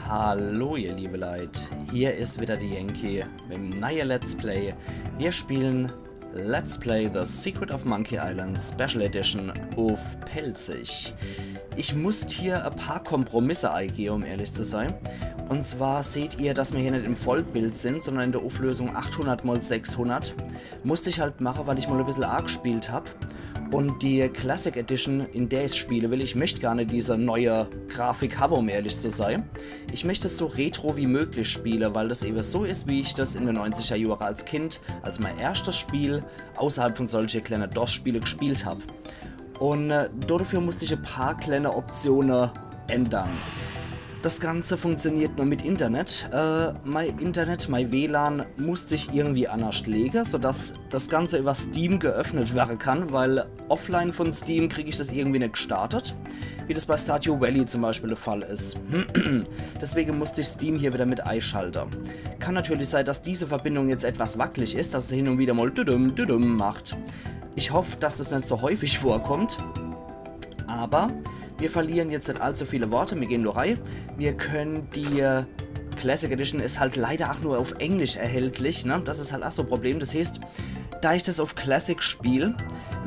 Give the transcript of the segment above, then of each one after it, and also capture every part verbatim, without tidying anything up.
Hallo ihr liebe Leit, hier is wieder de Yankee mit em neie Let's Play. Wir spielen Let's Play The Secret of Monkey Island Special Edition uff Pälzisch. Ich musst hier e paar Kompromisse eigehe, um ehrlich zu sei. Und zwar seht ihr, dass mir hier net im Vollbild sind, sondern in der Auflösung achthundert mal sechshundert. Musst ich halt mache, weil ich mal e bissel arg gespielt hab. Und die Classic Edition, in der ich spiele will, ich möcht gar net diese neue Grafik habe, um ehrlich zu sei. Ich möcht es so retro wie möglich spiele, weil das eben so is, wie ich das in de neunziger Jahre als Kind, als mein erstes Spiel außerhalb von solche kleine dos-Spiele gespielt hab. Und äh, dafür musst ich e paar kleine Optionen ändern. Das Ganze funktioniert nur mit Internet. Äh, mein Internet, mein W lan musst ich irgendwie anders lege, sodass das Ganze über Steam geöffnet werden kann, weil offline von Steam krieg ich das irgendwie net gestartet, wie das bei Stardew Valley zum Beispiel der Fall is. Deswegen musst ich Steam hier wieder mit eischalte. Kann natürlich sei, dass diese Verbindung jetzt etwas wackelig is, dass es hin und wieder mal düdüm, düdüm macht. Ich hoff, dass das net so häufig vorkommt. Aber wir verlieren jetzt net allzu viele Worte, mir gehen nur rei. Wir können die äh, Classic Edition is halt leider auch nur auf Englisch erhältlich, ne? Das is halt auch so e Problem. Das heißt, da ich das auf Classic spiel,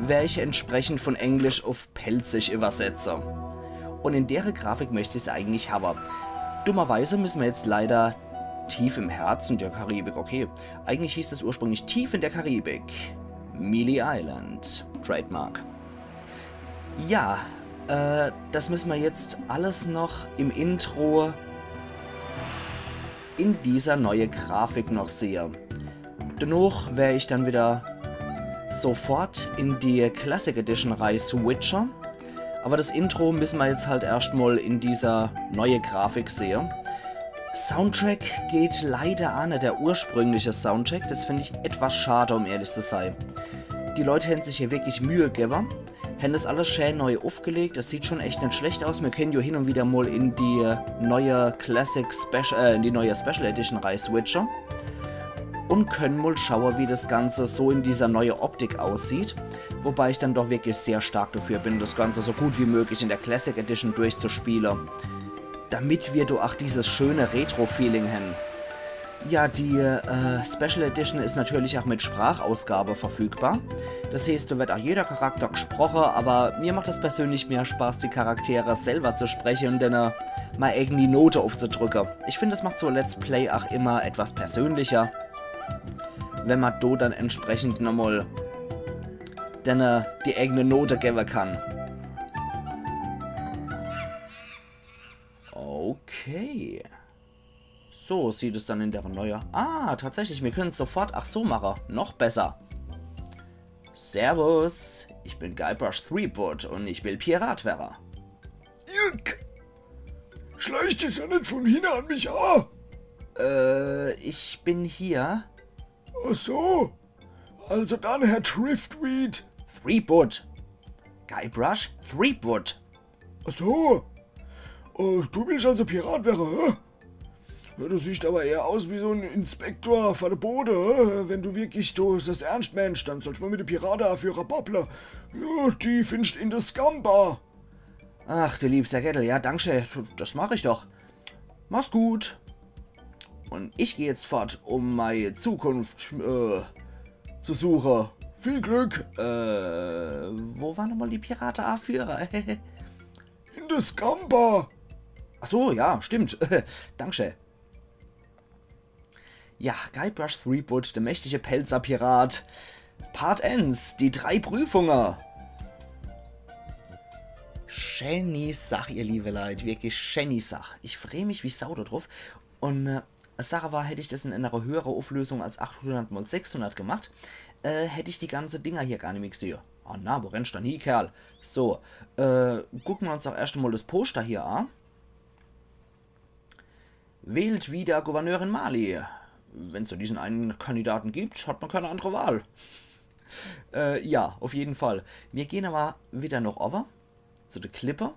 wer ich entsprechend von Englisch auf Pälzisch übersetze. Und in dere Grafik möcht ich's eigentlich habe. Dummerweise müssen wir jetzt leider tief im Herzen der Karibik, okay, eigentlich hieß es ursprünglich tief in der Karibik. Mealy Island. Trademark. Ja, äh, das müssen wir jetzt alles noch im Intro in dieser neue Grafik noch sehe. Danach wär ich dann wieder sofort in die Classic Edition rei switche. Aber das Intro müssen wir jetzt halt erscht mal in dieser neue Grafik sehe. Soundtrack geht leider an, der ursprüngliche Soundtrack. Das find ich etwas schade, um ehrlich zu sei. Die Leute hätten sich hier wirklich Mühe gewwe, hätten das alles schön neu aufgelegt. Das sieht schon echt nicht schlecht aus. Wir können ja hin und wieder mal in die neue Classic Special, äh, in die neue Special Edition rei switche und können mal schauen, wie das Ganze so in dieser neue Optik aussieht. Wobei ich dann doch wirklich sehr stark dafür bin, das Ganze so gut wie möglich in der Classic Edition durchzuspielen, damit wir doch auch dieses schöne Retro-Feeling haben. Ja, die äh, Special Edition ist natürlich auch mit Sprachausgabe verfügbar. Das heißt, da wird auch jeder Charakter gesprochen, aber mir macht es persönlich mehr Spaß, die Charaktere selber zu sprechen und dann äh, mal irgendwie Note aufzudrücken. Ich finde, es macht so Let's Play auch immer etwas persönlicher, wenn man do dann entsprechend nochmal dann äh, die eigene Note geben kann. Okay. So sieht es dann in der neue. Ah, tatsächlich, wir können es sofort auch so machen. Noch besser. Servus, ich bin Guybrush Threepwood und ich will Pirat werre. Juck! Schleich dich doch net von hinne an mich a! Äh, ich bin hier. Ach so. Also dann, Herr Thriftweed. Threepwood. Guybrush Threepwood. Ach so. Äh, du willst also Pirat werre, hä? Ja, du siehst aber eher aus wie so en Inspektor von der Bode, hä? Wenn du wirklich du das ernst meinst, dann sollst du mal mit de Pirateaführer babble. Ja, die findest in de Scum-Bar. Ach, du liebster Gettel, ja, danke schön, das mach ich doch. Mach's gut. Und ich geh jetzt fort, um meine Zukunft äh, zu suchen. Viel Glück. Äh, wo war nochmal die Pirateaführer? In de Scum-Bar. Ach so, ja, stimmt. Dankeschön. Ja, Guybrush Threepwood, der mächtige Pälzer Pirat. Part eins, die drei Prüfungen. Schäni Sach, ihr liebe Leit, wirklich schäni Sach. Ich freu mich wie Sau da drauf. Und äh, Sache war, hätt ich das in einer höheren Auflösung als achthundert mal sechshundert gemacht, äh, hätt ich die ganze Dinger hier gar nimmi gesehe. Ah na, wo rennst dann hie, Kerl? So, äh, gucken wir uns doch erscht mal das Poster hier an. Wählt wieder Gouverneur in Mali. Wenn's nur diesen einen Kandidaten gibt, hat man keine andere Wahl. Äh, ja, auf jeden Fall. Wir gehen aber wieder noch over zu der Klippe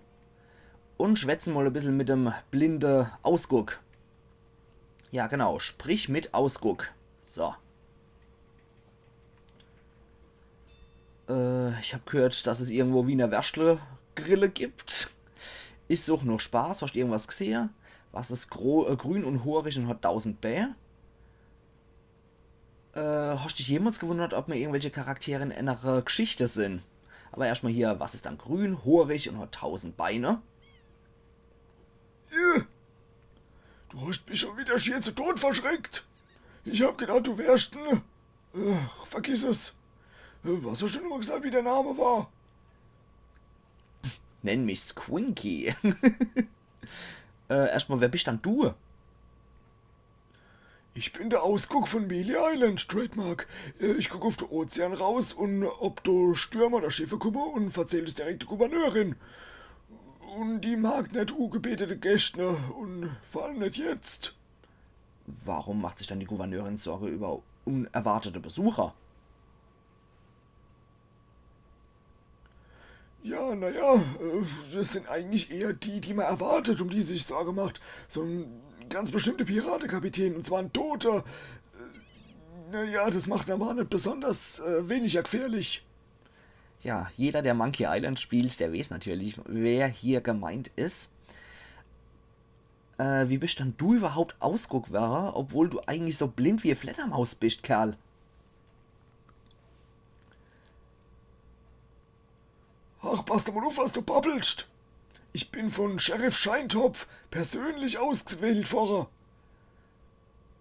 und schwätzen mal ein bisschen mit dem blinde Ausguck. Ja, genau, sprich mit Ausguck. So. Äh, ich hab gehört, dass es irgendwo Wiener Werschtle-Grille gibt. Ich such noch Spaß. Hast du irgendwas gesehen? Was is gro äh, grün un hoorig un hat tausend Bää? Äh, hascht dich jemals gewundert, ob mir irgendwelche Charaktere in enere Gschichte sin? Awwer erschtmol hier, was is dann grün, hoorig un hat tausend Beine? Äh, du hascht mich schun widder schier zu Tod verschreckt. Ich hab gedacht, du wärscht en... Ach, vergiss es. Äh, was hascht du nochmol gesacht, wie de Name war? Nenn mich Squinky. Äh, erschtmol, wer bischt dann du? Ich bin de Ausguck vun Mealy Island, Trademark. Äh, ich guck uff de Ozean raus un ob do Stürm oder Schiffe kumme un verzähl es direkt de Gouverneurin. Un die mag net ugebetete Gäscht, ne? Un vor allem net jetzt. Warum macht sich dann die Gouverneurin Sorge über unerwartete Besucher? Ja, naja, äh, des sin eigentlich eher die, die ma erwartet, um die sie sich Sorge macht. So en ganz bestimmte Piratekapitän, un zwar en Toter. Äh, naja, des macht en awwer net besonders äh, weniger gfährlich. Ja, jeder, der Monkey Island spielt, der weeß natürlich, wer hier gemeint is. Äh, wie bischt dann du iwwerhaupt Ausguck werre, obwohl du eigentlich so blind wie e Fleddermaus bischt, Kerl? Ach, pass doch mol uff, was du babbelscht. Ich bin vun Sheriff Scheintopf persönlich ausgewählt worre.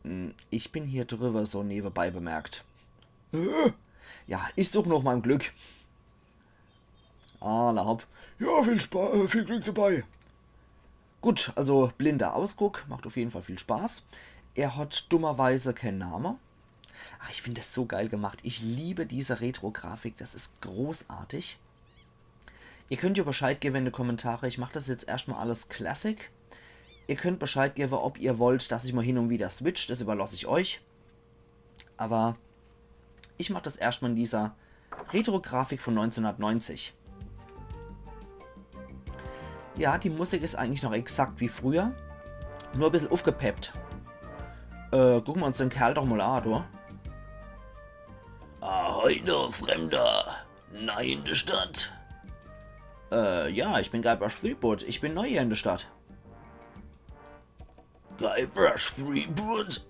Hm, ich bin hier driwwer, so newebei bemerkt. Hä? Ja, ich such noch mei Glück. Alla hopp. Ja, viel Spa äh, viel Glück dabei. Gut, also blinder Ausguck, macht uff jeden Fall viel Spaß. Er hat dummerweise keen Name. Ah, ich find des so geil gemacht. Ich liebe diese Retro-Grafik, des is großartig. Ihr könnt jo Bescheid gewwe in de Kommentare. Ich mach des jetzt erschtmol alles Classic. Ihr könnt Bescheid gewwe, ob ihr wollt, dass ich mol hin un widder switch. Des iwwerloss ich euch. Awwer ich mach des erschtmol in dieser Retro-Grafik vun neunzehnhundertneunzig. Ja, die Musik is eigentlich noch exakt wie früher, nur e bissel uffgepeppt. Äh, gucke mer uns den Kerl doch mol a, du. Ahoi, du Fremder. Nei in de Stadt? Äh, ja, ich bin Guybrush Threepwood. Ich bin neu hier in de Stadt. Guybrush Threepwood?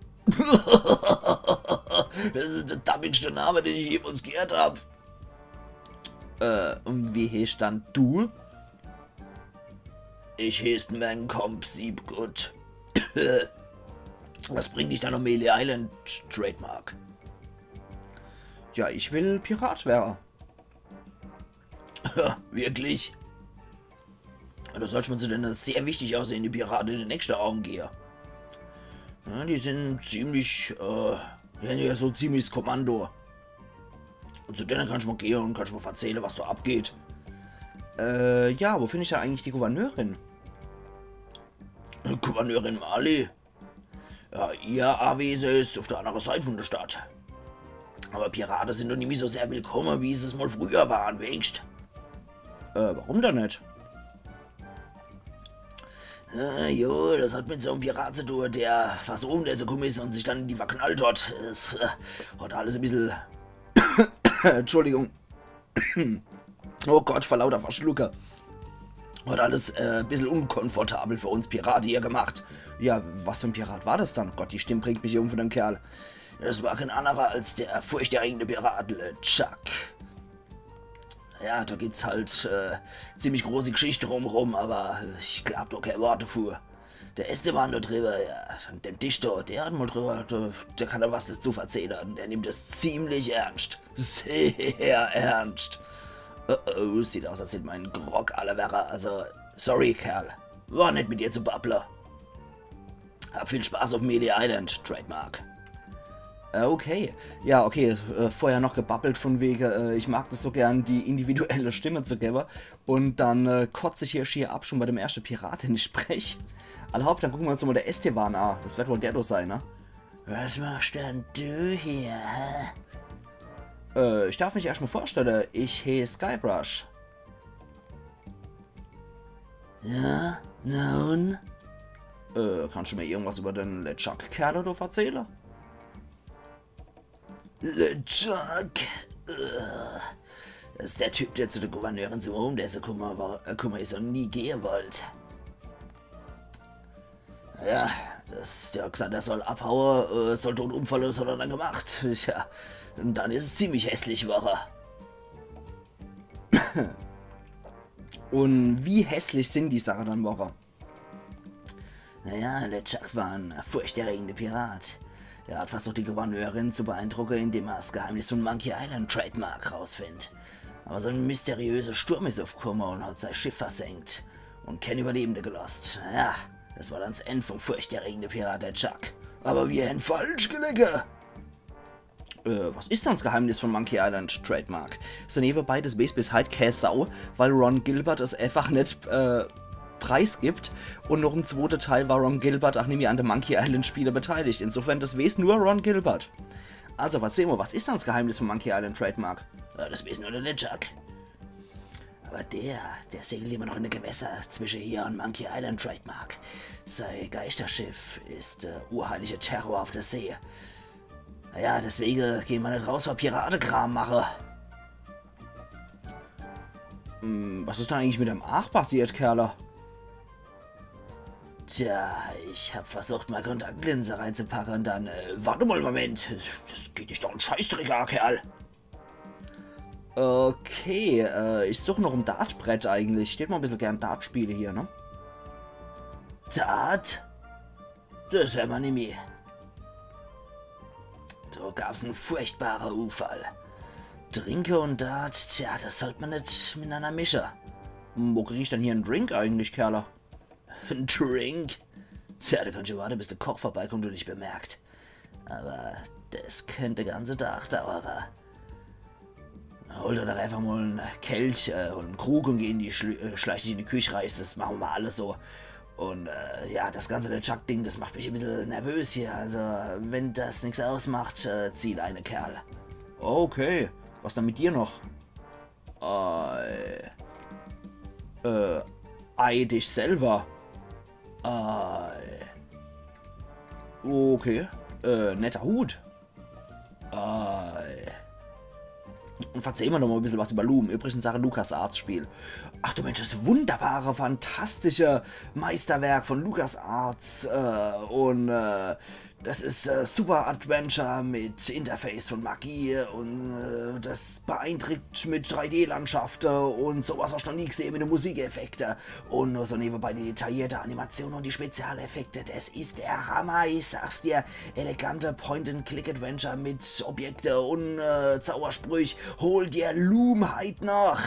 Des is de dabbigste Name, den ich jemals gehört hab. Äh, un wie heeßt dann du? Ich heeß Mankomp Siebgut. Was bringt dich dann um Mealy Island, Trademark? Ja, ich will Pirat werre. Wirklich? Do sollt mer zu denne sehr wichtig aussehende Pirate in de nächschte Auge gehe. Ja, die sin ziemlich, äh, die hän jo so ziemlich s Kommando. Un zu denne kannsch mol gehe un kannsch mol verzähle, was do abgeht. Äh, ja, wo find ich dann eigentlich die Gouverneurin? Gouverneurin Marley? Ja, ihr Awese is uff de annere Seit vun de Stadt. Awwer Pirate sin doch nimmi so sehr willkomme, wie se's mol früher ware, weescht? Äh, warum dann net? Äh, jo, des hat mit so'm Pirat zu tun, der was Owendesse kumme is un sich dann in die verknallt hat. Es, äh, hat alles e bissel Entschuldigung. Oh Gott, vor lauter Verschlucke. Hat alles, äh, e bissel unkomfortabel für uns Pirate hier gemacht. Ja, was für en Pirat war des dann? Gott, die Stimm bringt mich hier um vun dem Kerl. Es war keen annerer als der furchterregende Pirat LeChuck. Ja, do gibt's halt, äh, ziemlich große Gschicht drumrum, awwer ich glaab doch kee Wort defu. Der Esteban do driwwe, ja, an dem Tisch do, der hat mol driwwer, der, der kann do was dezu verzähle. Un der nimmt es ziemlich ernscht. Sehr ernscht. Oh, oh, sieht aus, als hätt mer en Grog alle werre. Also, sorry, Kerl. War nett mit dir zu babble. Hab viel Spaß uff Mealy Island, Trademark. Äh, okay. Ja, okay. Äh, vorher noch gebabbelt vun wege, äh, ich mag des so gern, die individuelle Stimme zu gewwe. Un dann, äh, kotz ich hier schier ab, schun bei dem erschte Pirat, den ich sprech. Alla hopp, dann gucke mer uns mol de Esteban a. Des werd wohl der do sei, ne? Was machsch dann du hier, hä? Äh, ich derf mich erscht mol vorstelle. Ich heeß Guybrush. Ja, na un? Äh, kannsch du mer irgendwas iwwer den LeChuck-Kerl do verzähle? LeChuck? Äh, des is der Typ, der zu de Gouverneurin zum Owendesse kumme war, äh, kumme is un nie gehe wollt. Ja, das, der hat gesagt, er soll abhaue, äh, soll tot umfalle, das hat er dann gemacht. Tja, un dann is es ziemlich hässlich worre. Un wie hässlich sin die Sache dann worre? Naja, LeChuck war en furchterregender Pirat. Er hat versucht, die Gouverneurin zu beeindrucke, indem er das Geheimnis von Monkey Island Trademark rausfindt. Aber so en mysteriöser Sturm is uffkumme un hat sei Schiff versenkt. Un kän Überlebende gelosst. Naja, das war dann das End vom furchterregenden Pirat LeChuck. Aber mir hän falsch gelege. Äh, was is dann das Geheimnis von Monkey Island Trademark? So nebenbei, das weeß bis heit kä Sau, weil Ron Gilbert es einfach net, äh, preisgibt. Un noch im zwote Teil war Ron Gilbert ach nimmi an de Monkey Island Spiele beteiligt. Insofern, das weeß nur Ron Gilbert. Also, verzähl mol, was is dann das Geheimnis von Monkey Island Trademark? Ja, das weeß nur de LeChuck. Aber der, der segelt immer noch in de Gewässer zwische hier un Monkey Island Trademark. Sei Geisterschiff is de urheilige Terror uff de See. Naja, deswege gehn mer net raus, wo Piratekram mache. Hm, was is dann eigentlich mit dem Aach passiert, Kerle? Tja, ich hab versucht, mei Kontaktlinse reinzupacke un dann, äh, wart emol en Moment. Das geht dich doch en Scheißdreck a, Kerl. Okay, äh, ich such noch en Dartbrett eigentlich. Ich dät mol e bissel gern Dart spiele hier, ne? Dart? Das hämmer nimmi. Do gab's en furchtbare Unfall. Trinke un Dart, tja, das sollt mer net mitnanner mische. Hm, wo krieg ich dann hier en Drink eigentlich, Kerle? En Drink? Tja, du kannst schon warte, bis de Koch vorbeikommt un dich bemerkt. Aber das könnt de ganze Tag dauere. Hol der doch einfach mol en Kelch, äh, un en Krug un geh in die Schlü äh, schleich dich in die Küch rein, das mache mer alle so. Un, äh, ja, das ganze LeChuck-Ding, das macht mich e bissel nervös hier. Also, wenn das nix ausmacht, äh, zieh deine, Kerl. Okay, was dann mit dir noch? Äh, äh, ei dich selber. Äh, okay, äh, netter Hut. Äh, un verzähl mer doch mol e bissel was über Loom. Übrigens ach e LucasArts Spiel. Ach du Mensch, das wunderbare, fantastische Meisterwerk von LucasArts, äh, un, äh, das is, äh, super Adventure mit Interface von Magie un, äh, das beeindruckt mit drei D Landschafte un sowas hoscht noch nie gesehn mit de Musikeffekte. Un nur so nebenbei die detaillierte Animation un die Spezialeffekte, das is de Hammer, ich sag's dir. Elegante Point-and-Click-Adventure mit Objekte un, äh, Zaubersprüch. Hol dir Loom heit noch.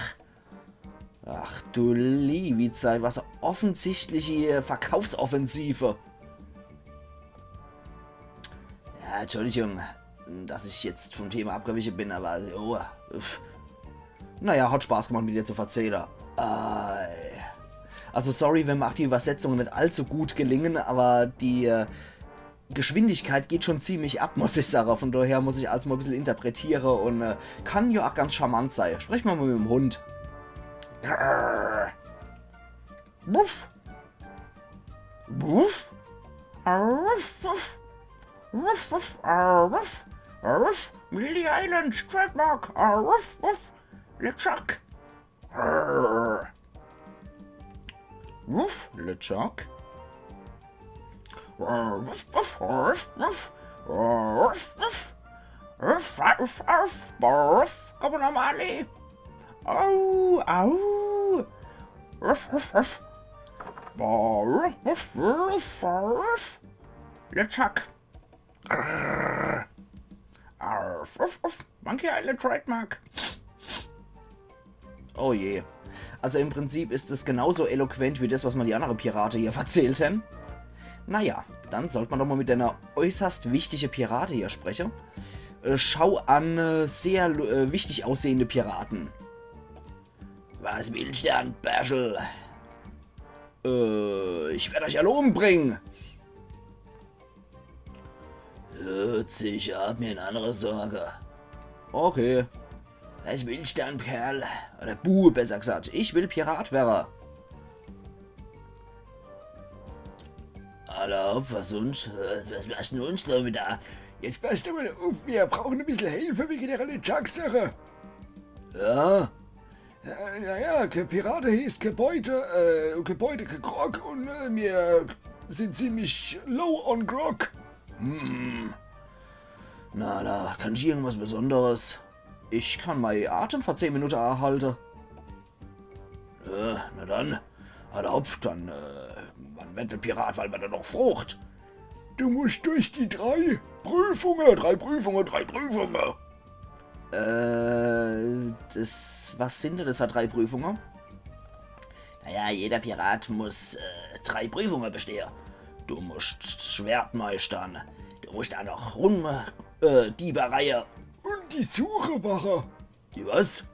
Ach du liewi Zeit, was e offensichtliche Verkaufsoffensive. Ja, Entschuldigung, dass ich jetzt vom Thema abgewiche bin, aber, oh, uff. Naja, hat Spaß gemacht, mit dir zu verzähle. Äh, also sorry, wenn mir ach die Übersetzungen net allzu gut gelinge, aber die, äh, Geschwindigkeit geht schon ziemlich ab, muss ich sage. Von daher muss ich als mol e bissel interpretiere un, äh, kann jo ach ganz charmant sei. Spreche mer mol mit em Hund. Wuff. Wuff. Ah, wuff, wuff. Wuff, wuff. Ah, wuff. Ah, wuff. Monkey Island Trademark. Ah, wuff, wuff. LeChuck. Wuff, LeChuck. Wuff, wuff, wuff, wuff. Wuff, wuff. Wuff, wuff, wuff, wuff. Komm nochmol, Ali. Au, au. Ruff, ruff, ruff. Ruff, ruff, ruff, ruff. LeChuck. Ruff, ruff, ruff. Monkey Island Trademark. Oh je. Also im Prinzip is es genauso eloquent wie das, was mir die annere Pirate hier verzählt hän. Naja, dann sollt mer doch mol mit denne äußerst wichtige Pirate hier spreche. Äh, schau an, äh, sehr lu- äh, wichtig aussehende Pirate. Was willst du dann, Bärschel? Äh, ich werd euch alle umbringe. Hört sich, hab mir e annere Sorge. Okay. Was willst du dann, Kerl? Oder Bu, besser gesagt. Ich will Pirat werre. Alla hopp, was uns? Äh, was machst denn uns do wieder? Jetzt passt emol uff, mir brauche e bissel Hilfe wege dere LeChuck-Sache. Ja? Äh, naja, kä Pirate heeßt kä Beute, äh, kä Beute, kä Grog un, äh, mir sind ziemlich low on Grog. Hm. Na, da kann ich irgendwas Besonderes. Ich kann mei Atem für zehn Minute erhalte. Äh, na dann, alla hopp, dann, äh, wann werd de Pirat wohl widder noch frucht? Du muscht durch die drei Prüfunge, drei Prüfunge, drei Prüfunge. Äh, das, was sind denn das für drei Prüfunge? Naja, jeder Pirat muss äh, drei Prüfunge bestehe. Du muscht Schwert meistere. Du muscht dann noch rum äh, Dieberei. Und die Suche mache. Die was?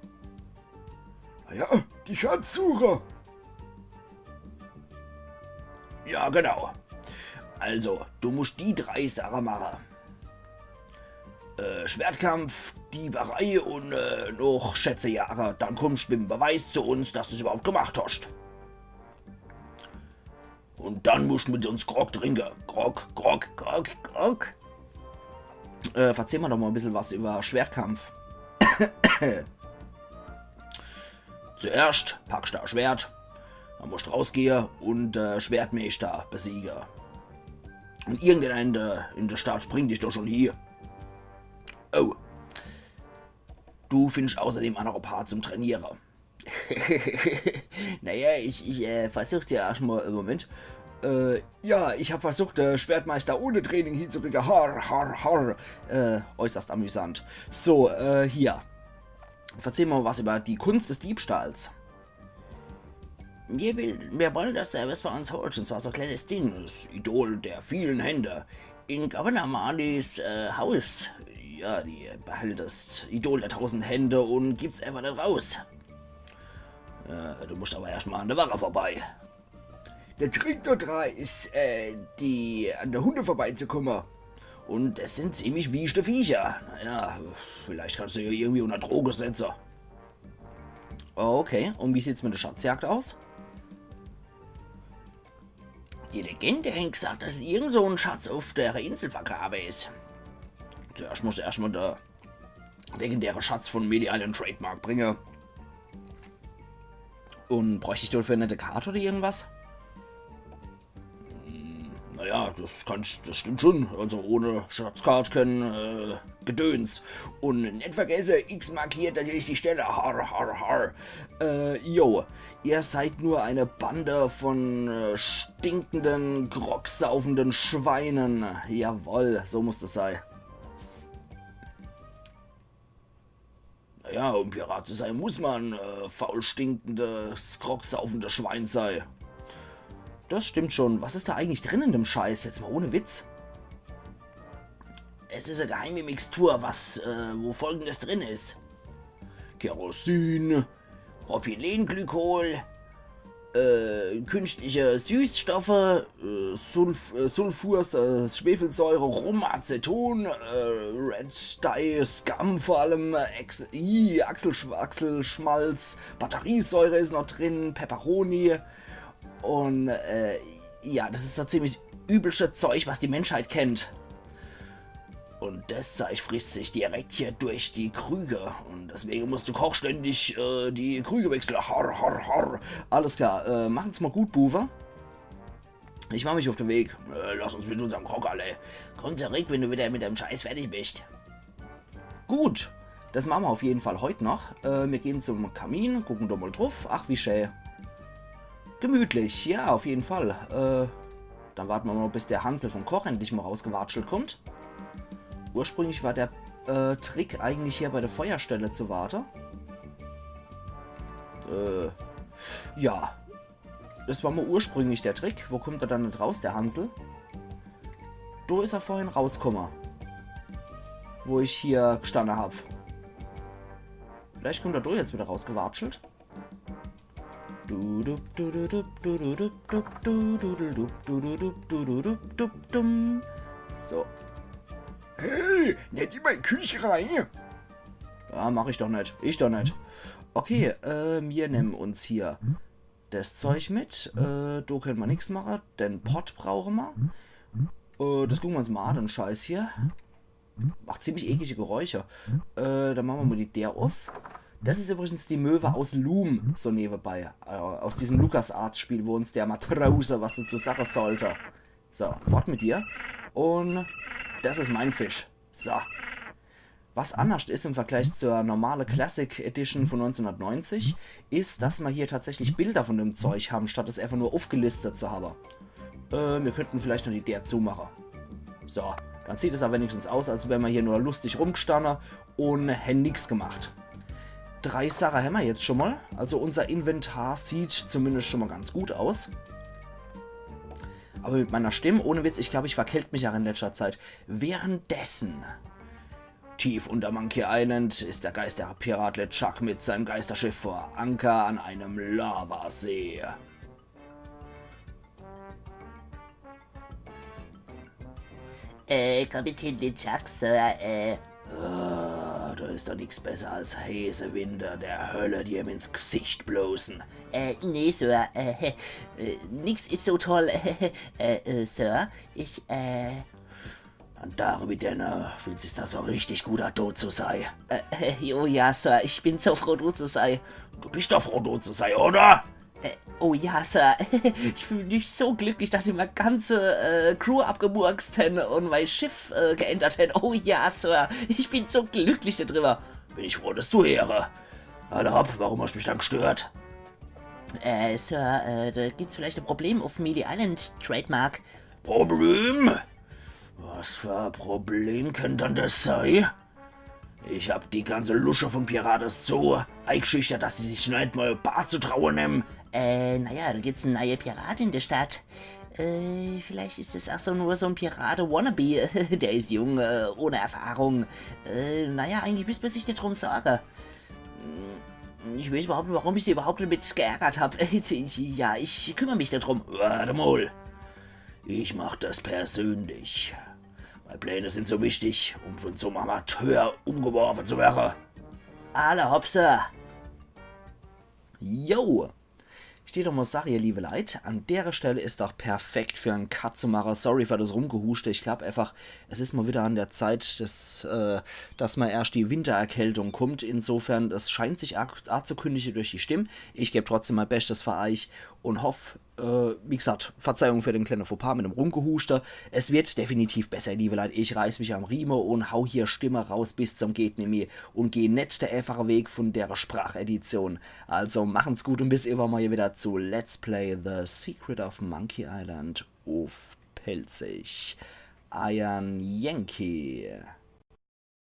Na ja, die Schatzsuche. Ja, genau. Also, du muscht die drei Sache mache. Äh, Schwertkampf, Dieberei und äh, noch Schätze jage. Dann kummscht mit dem Beweis zu uns, dass du's überhaupt gemacht hascht. Und dann muscht mit uns Grog trinke. Grog, Grog, Grog, Grog. Äh, verzähl mer doch mal e bissel was über Schwertkampf. Zuerscht packscht du e Schwert, dann muscht rausgehe und äh, Schwertmeischter besiege. Und irgendeiner in der, in der Stadt bringt dich doch schon hie. Oh. Du findscht außerdem aa noch e paar zum Trainiere. Naja, ich, ich äh, versuch's ja erscht mal im Moment. Äh, ja, ich hab versucht, äh, Schwertmeister ohne Training hinzukriege. Har, har, har. Äh, äußerst amüsant. So, äh, hier. Verzähl mal was über die Kunst des Diebstahls. Wir, will, wir wollen, dass du was bei uns holscht, und zwar so e kleines Ding, das Idol der vielen Hände. In Governor Marleys äh, Haus. Ja, die behält das Idol der tausend Hände und gibt's einfach net raus. Äh, du muscht aber erscht mal an der Wache vorbei. Der Trick do dra is, äh, die an der Hunde vorbeizekumme. Und es sind ziemlich wieschte Viecher. Naja, vielleicht kannscht du ja irgendwie unter Droge setze. Okay, und wie sieht's mit der Schatzjagd aus? Die Legende hat gesagt, dass irgend so en Schatz auf der Insel vergrabe is. Zuerscht muscht du erscht mal der legendäre Schatz von Medi Island Trademark bringe. Und bräucht ich dafür net e Kart oder irgendwas? Hm, naja, das kann, das stimmt schon. Also ohne Schatzkart kein äh, Gedöns. Und net vergesse, X markiert natürlich die Stelle. Har, har, har. Äh, jo. Ihr seid nur eine Bande von äh, stinkenden, grogsaufenden Schweinen. Jawoll, so muss das sei. Naja, um Pirat zu sein, muss man äh, faulstinkendes, grogsaufendes Schwein sei. Das stimmt schon. Was ist da eigentlich drin in dem Scheiß? Jetzt mal ohne Witz. Es ist eine geheime Mixtur, was, äh, wo Folgendes drin ist. Kerosin, Propylenglykol, äh, künstliche Süßstoffe, äh, Sulf äh, Sulfurs, äh, Schwefelsäure, Rum, Aceton, äh, Red Dye, Scum vor allem, äh, Ex I, Achselsch Achselschmalz, Batteriesäure ist noch drin, Peperoni und äh, ja, das ist so ziemlich übelsche Zeug, was die Menschheit kennt. Und das Zeug frisst sich direkt hier durch die Krüge. Und deswegen muss de Koch ständig äh, die Krüge wechsle. Har, har, har. Alles klar, äh, machen's mal gut, Buwe. Ich mach mich auf den Weg. Äh, lass uns mit unserm Grog alle. Komm zurück, wenn du wieder mit deinem Scheiß fertig bist. Gut, das machen wir auf jeden Fall heut noch. Äh, wir gehen zum Kamin, gucken da mal drauf. Ach, wie schön. Gemütlich, ja, auf jeden Fall. Äh, dann warten wir mal, bis der Hansel vom Koch endlich mal rausgewatschelt kommt. Ursprünglich war der äh, Trick eigentlich hier bei der Feuerstelle zu warte. Äh, ja. Das war mal ursprünglich der Trick. Wo kommt er dann net raus, der Hansel? Do is er vorhin rauskomme. Wo ich hier gestanne hab. Vielleicht kommt er do jetzt wieder rausgewatschelt. So. Hey, net in mei Küch rein. Ja, mach ich doch net. Ich doch net. Okay, äh, mir nehmen uns hier das Zeug mit. Äh, do können wir nix machen. Den Pott brauchen wir. Äh, das gucken wir uns mal an, den Scheiß hier. Macht ziemlich eklige Geräusche. Äh, dann machen wir mal die Deer auf. Das ist übrigens die Möwe aus Loom, so nebenbei. Äh, aus diesem LucasArts-Spiel, wo uns der Matrose was dazu sagen sollte. So, fort mit dir. Un das is mein Fisch. So. Was annerscht is im Vergleich zur normale Classic Edition von neunzehnhundertneunzig, is, dass mer hier tatsächlich Bilder von dem Zeug ham, statt es einfach nur uffgelistet zu hawwe. Äh, mir könnten vielleicht noch die Deer zumache. So, dann sieht es awwer wenigstens aus, als wär mer hier nur lustig rumgstanne un hänn nix gemacht. Drei Sache hämmer jetzt schon mal. Also unser Inventar sieht zumindest schon mal ganz gut aus. Awwer mit meiner Stimm, ohne Witz, ich glaub, ich verkält mich ach in letzter Zeit. Währenddessen, tief unter Monkey Island, is der Geisterpirat LeChuck mit seinem Geisterschiff vor Anker an einem Lavasee. Äh, Kapitän LeChuck, Sir, äh. Ah, da is doch nix besser als heiße Winde der Hölle, die em ins Gesicht blosen. Äh, nee, Sir, äh, äh, nix is so toll, äh, äh, Sir. Ich, äh. An Tage wie denne fühlt sich das so richtig gut an, tot zu sei. Äh, äh, oh ja, Sir, ich bin so froh, tot zu sei. Du bist doch froh, tot zu sei, oder? Äh, oh ja, Sir. Ich fühl mich so glücklich, dass sie mei ganze äh, Crew abgemurkst hän un mei Schiff äh, geändert hän. Oh ja, Sir. Ich bin so glücklich da drüber. Bin ich froh, das zu heere. Alla hopp, warum hast mich dann gstört? Äh, Sir, äh, da gibt's vielleicht e Problem uff Mealy Island Trademark. Problem? Was für e Problem kennt dann das sei? Ich hab die ganze Lusche von Pirate so eigeschüchtert, dass sie sich net mal e Bar zu traue nemmen. Äh, naja, da gibt's en neie Pirat in der Stadt. Äh, vielleicht is es ach so nur so en Pirate-Wannabe. Der is jung, äh, ohne Erfahrung. Äh, naja, eigentlich müsst mer sich net drum sorge. Ich weiß überhaupt net, warum ich sie überhaupt damit geärgert hab. Ja, ich kümmer mich da drum. Wart mal. Ich mach das persönlich. Mei Pläne sind so wichtig, um von so'm Amateur umgeworfe zu werre. Alla hopp, Sir. Jo. Ich dät doch mal sage, ihr liebe Leit, an dere Stelle is doch perfekt für en Cut zu mache. Sorry für das Rumgehuschte. Ich glaub einfach, es is mal wieder an der Zeit, dass, äh, dass mal erscht die Wintererkältung kummt. Insofern, es scheint sich a-, anzukündige durch die Stimm. Ich geb trotzdem mei Beschtes für eich un hoff, äh, wie gesagt, Verzeihung für den kleine Fauxpas mit dem Rumgehuschte. Es wird definitiv besser, liebe Leit. Ich reiß mich am Rieme un hau hier Stimme raus bis zum geht nimmi un geh net der einfache Weg von dere Sprachedition. Also machen's gut un bis iwwermorje wieder zu Let's Play The Secret of Monkey Island uff Pälzisch. Eiern Yankee.